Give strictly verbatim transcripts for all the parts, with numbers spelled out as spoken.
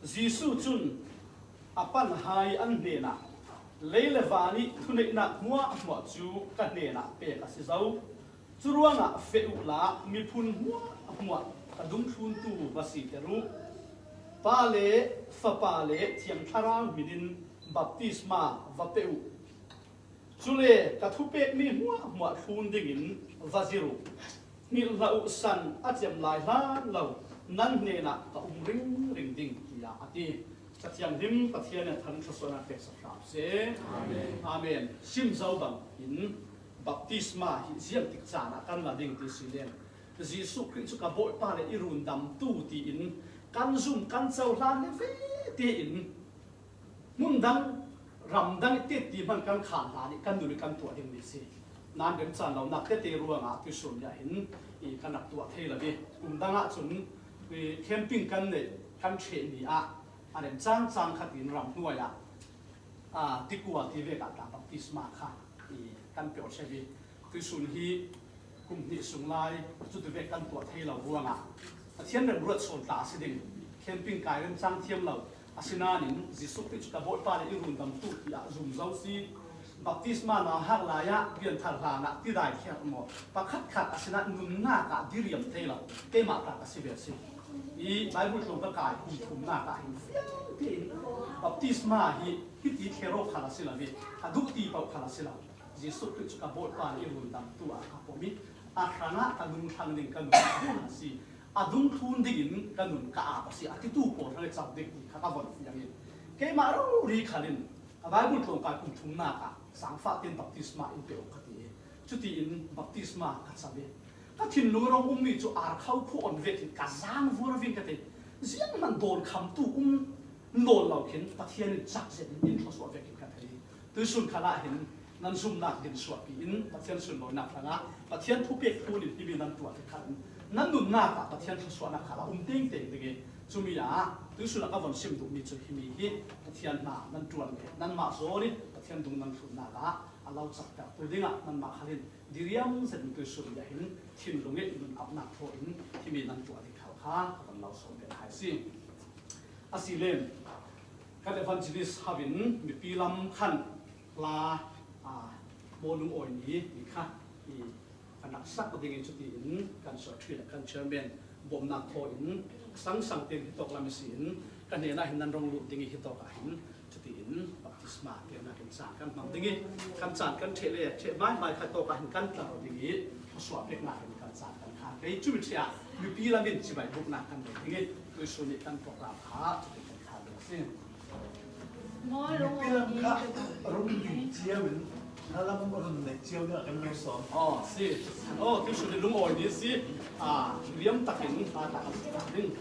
Jesuh cun a panhai an hnenah, "Lei le van i thuneihnak hmuahhmuah cu ka hnenah pek a si zo. Curuangah feh uhla miphun hmuahhmuah ka dungthluntu va siter uh. Pa le Fapa le Thiang Thlarau hmin in baptisma va pe uh. Cule ka thupekmi hmuahhmuah thlun dingin va zir uh. Hngilh hlah uh, san a cem lai hlan lo nan hnenah ka um ringring ding," tiah a ti. Ca thianghlim Pathian in thangṭhatsuahnak pek sak hram seh. Amen. Amen. Sim zo bang in baptisma hi ziangtik caan ah kan la ding ti si len, Jesuh Khrih cu ka Bawipa le i rundamtu tiin kan zum kan cohlan le ve tein hmun dang, ram dang i tet ti hman kan khan hlan i kan nun i kan tuah dingmi si. Nan remcaan lonak tete ruangah tuisun ni ah hin i kan rak tuah thei lo i, kum dang ah cun i camping kan neih, kan ṭheh ni ah a remcang cang khat in ram hnuai ah, aa, tikua ti vek ah tla baptisma kha i kan piawh ṭheh i, tuisun hi kum hnih sung lai cuti vek kan tuah thei lo ruangah Pathian remruat sawn tla a si ding. Camping kai remcang thiam lo. Asinain Jesuh Khrih cu ka Bawipa le i rundamtu tiah zum zo si. Baptisma nauhak lai ah rian thar hlan ah tidai khiar maw, pakhat khat asinain nunnak ah diriam thei lo. Keimah tla ka si ve si. I Baibal tlawng ka kai kum thumnak ah hin fiang tein baptisma hi hiti thler aw khal a si lo i, a duh ti paoh khal a si lo. Jesuh Khrih cu ka Bawipa le i rundamtu ah ka pom i, a hrangah ka lungthlang ding ka nun ka ap a si, a dungthlun dingin ka nun ka ap a si, a titu pawl hrang i cam ding ti kha ka von fiang in, keimah rori khal in a Baibal tlawngkai kum thumnak ah sangfah tein baptisma in pe aw ka ti i, cutiin baptisma ka cam i, ka thinlung rong ummi cu ar kho khuh on vekin ka zaang vuar ving ka ti. Zianghman dawn khamtu um nawn lo khin Pathian in cak zet in in thluasuah vekin ka thei. Tuisun khalah hin nan zumnak din suahpi in Pathian sunlawinak hrangah Pathian thupek thlun in himi nan tuah tikhan nan nunnak ah Pathian thluasuahnak khalah um tengteng ding i, cumi ah tuisun ah ka von sim duhmi cu himi hi Pathian hna nan ṭuan le nanmah zawn in Pathian dung nan thlunnak ah a lo caktertu dingah nanmah khal in diriam zet in tuisun ah hin thinlung i nun apnak thaw in himi nan tuah ding khal kha ka von lo sawm ve hai si. A si len, kan evangelist ho in mipi lam khan hla, aa, maw lungawi ni, ni kha i kan rak sak ding i, cutiin kan suah ṭhi le kan chairman bawmhnak thaw in sangsang tein hitawk lam i si in ka hnenah hin nan rung lut ding i, hitawk ah hin cutiin baptisma peknak in caan kan hmang ding i, kan caan kan ṭheh le ṭheh hmaihmai kha tawk ah hin kan tlar ding i, thluasuah peknak in kan caan kan khan pei. Cumi ṭheh ah mipi lam in cibai buknak kan nei ding i, tuisun i kan program kha cutin kan khan ding a si. Mipi lam kha rung ding cio in, hla lam rung neih cio ding ah kan lo sawm. Aw, si. Aw, tuisun i lungawi ni si. Ah, liam takin hla tla kan si ding.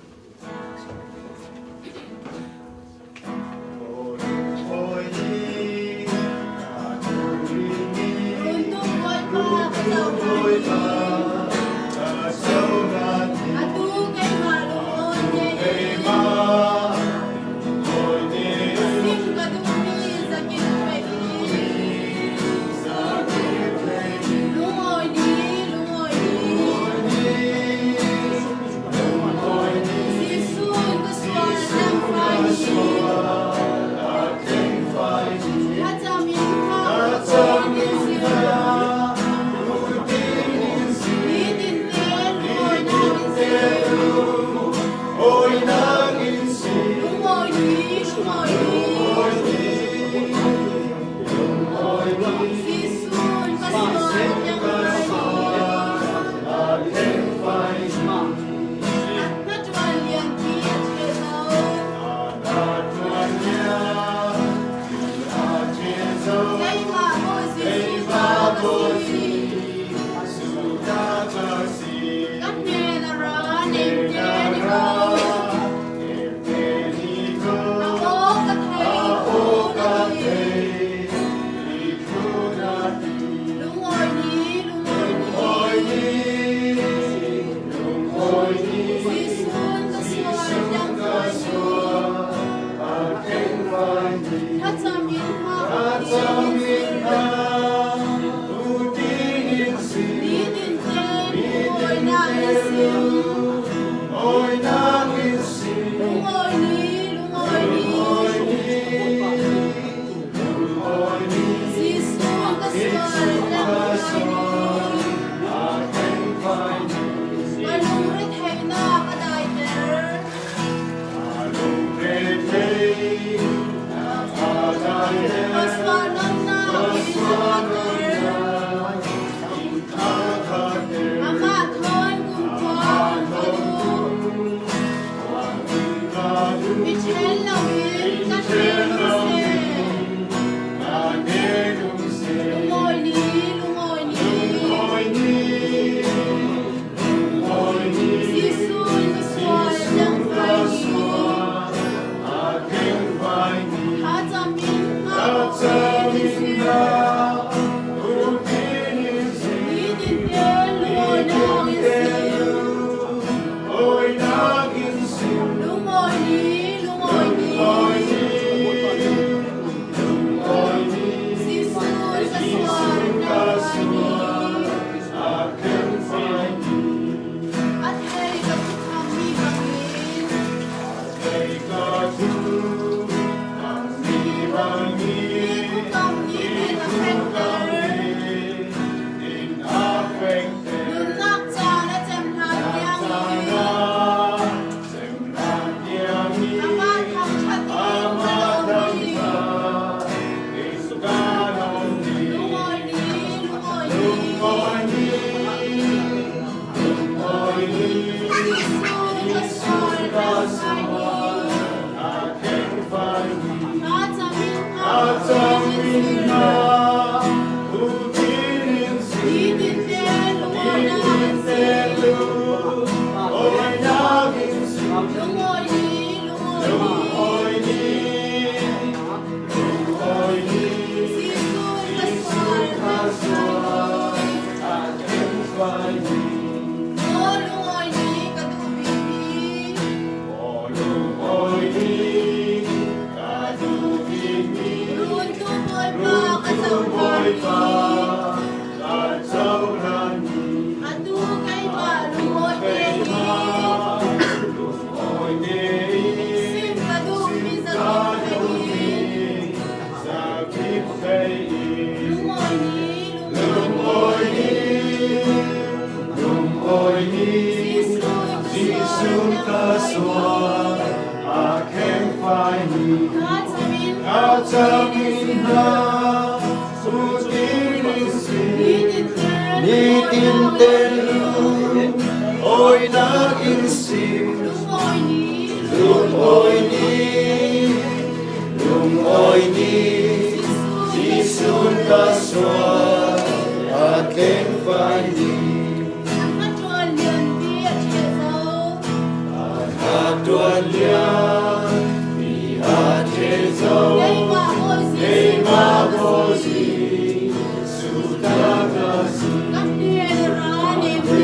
Mi ṭhen loin ka ṭhen seh. Lungawi ni, lungawi ni. Jesu'n ka sual a tlangval ni. Thachamin hna, nitin lungawinak in si. Lungawi ni, lungawi ni. Jesu'n ka sual a tlangval ni. A thei ka thukham mi bangin. Mi thukham ni in a fekter. Nunnak caan a cem hna tiangin. Amah thangṭhat in ka lawm hi. Lungawi ni, lungawi ni. Jesu'n ka sual a tlangval ni. Thachamin hna, thachamin hna. Nitin lungawinak in si. Lungawi ni, lungawi ni. Jesu'n ka sual a tlangval ni. Aw lungawi ni ka duh bik hi. Aw lungawi ni ka duh bik hi. Runtu Bawipa ka Cohlan hi. Atu keimah lungawi te hi. Sim ka duhmi zakip thei hi. Lungawi ni, lungawi ni. Lungawi ni. Jesu'n ka sual a tlangval ni. Thachamin hna. Nitin lungawinak in si. Lungawi ni, lungawi ni. Jesu'n ka sual a tlangval ni. A hnaṭuan lianpi a ṭheh zo. A hnaṭuan lianpi a ṭheh zo. Keimah maw Jesu'n ka sual. Ka hnen a ra nem ve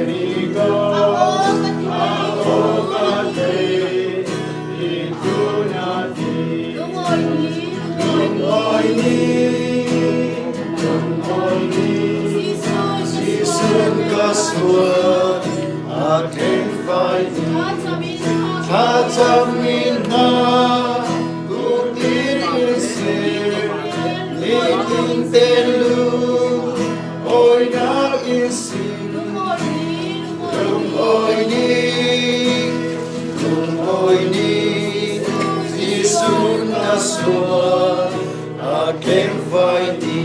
ding a. A aw ka thei. Lungawi ni, lungawi ni. Jesu'n ka sual a tlangval ni. Thachamin hna. Nitin lungawinak in si. Lungawi ni, lungawi ni. Jesu'n ka sual a tlangval ni.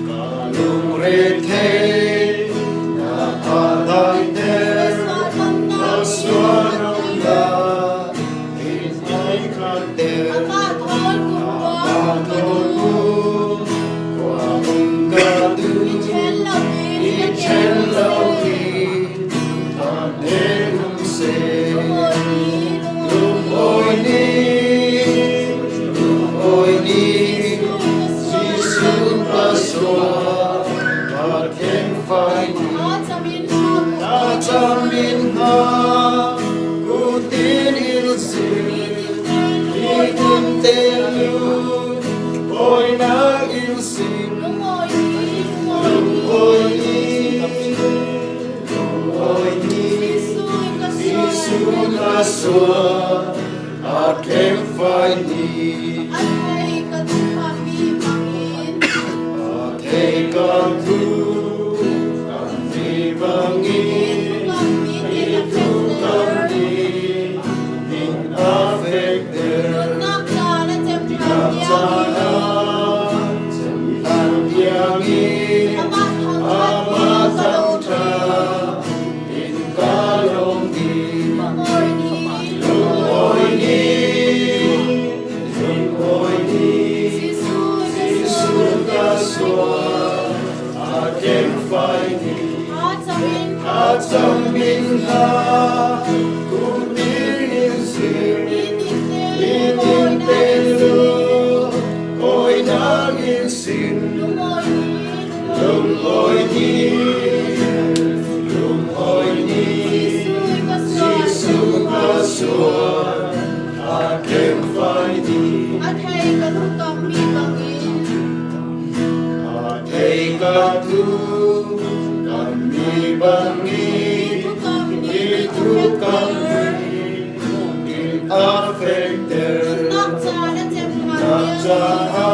Ka lungretheihna a daiter, ka sual nunnak in i khatter. Amah thawn khua um ka duh, i ṭhen lo hi. Lungawi ni, lungawi ni. Jesu'n ka sual a tlangval ni. Thachamin hna. Nitin lungawinak in si. Lungawi ni, lungawi ni. Jesu'n ka sual a tlangval ni. A thei ka thukham mi bangin. A thei ka thukham mi bangin. I thukham mi in a fekter. Nunnak caan a cem hna tiangin. Amah thangṭhat Sang min ha, kum min in sin, in in te lu, oi nang in sin, lum oi ni, lum oi ni, Jesu ka suan, a kem fai ni. A thei ka lungtawng mi bangin. A thei ka thu, ka mi bangin. I thu ka mi, in affected. Nak cha na cem kha. Nak cha a,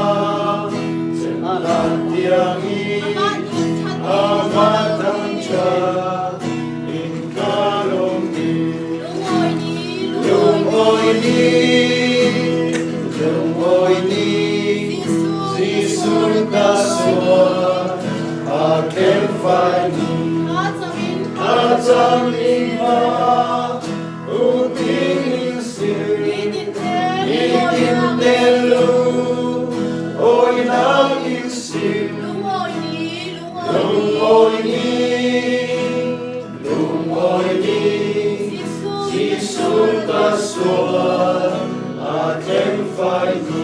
cem kha tiang i. Ama thang cha. In ka lawm ni, lum oi ni, lum oi ni, Jesu ka suan, a kem fai ni, a chang ni ma, u ti ni si, i tin te lu, oi nang in si, lum oi ni, lum oi ni. Lum oi ni, Jesu ka suan, a kem fai ni.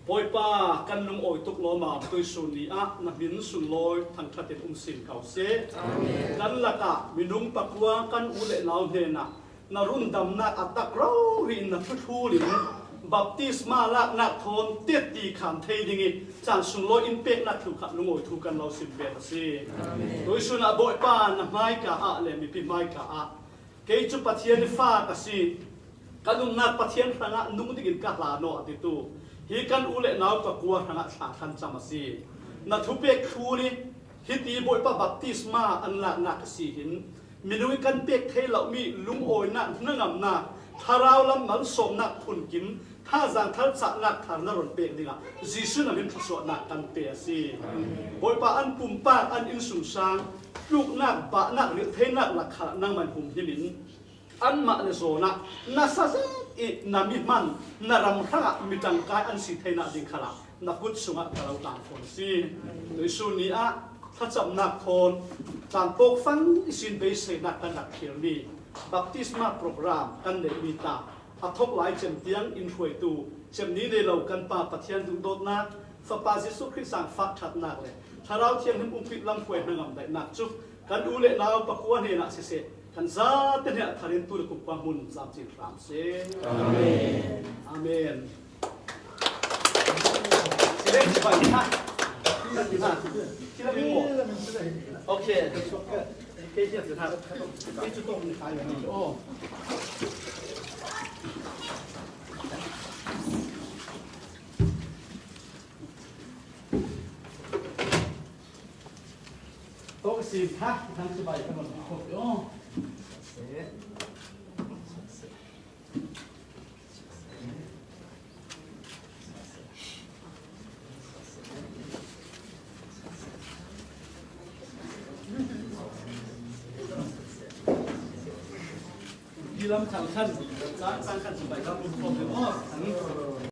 Bawipa, kan lung oi tuk lawm a, tuisun ni ah na hmin sunglawi thangṭhat in um sin ko seh. Kan lakah minung pakua kan u le nau hnenah na rundamnak a tak rori in na thuthul in baptisma laknak thawn tetti khan thei ding i caan sunglawi in peknak thu kha lungawi thu kan lo sim pek a si. Tuisun ah Bawipa, na hmaika ah le mipi hmaika ah kei cu Pathian i fa ka si, ka nunnak Pathian hrangah nung dingin ka hlan aw a titu hi kan u le nau pakua hrangah thla kan cam a si. Na thupek thu nih hiti Bawipa baptisma an laknak a si hin minung i kan pek thei lomi lungawinak, hnangamnak, thlarau lam malsawmnak phunkim, thazaang thalcahnak thar na run pek dingah Jesuh na min thluasuahnak kan pe a si. Bawipa, an pumpak, an innsungsang, tluknak, bahnak, rilhtheinak lakah nangmah in humhim in anmah le zawn ah na sa zet i na mi hman, na ram hrangah mi ṭangkai an si theinak ding khalah na kut sungah ka lo tlan fawn a si. Tuisun ni ah thlacamnak thawn tlan tawkfang ihsin beiseinak kan rak khirmi baptisma program kan neihmi ta a thawk lai cem tiang in hruaitu cem ni nei lo kan Pa Pathian duhdawtnak, Fapa Jesuh Khrih zaangfah ṭhatnak le Thlarau Thianghlim umpi lamhruai hnangam daihnak cu kan u le nau pakua hnenah siseh, kan zate hnenah thar in tu le kum kua hmun zamcin hram seh. Amen. Amen. Okay. Tawh ka sim kha, i thang chibai ka nuam khawh i aw. Dilam thang khan, sang sang khan chibai ka nuam khawh i aw.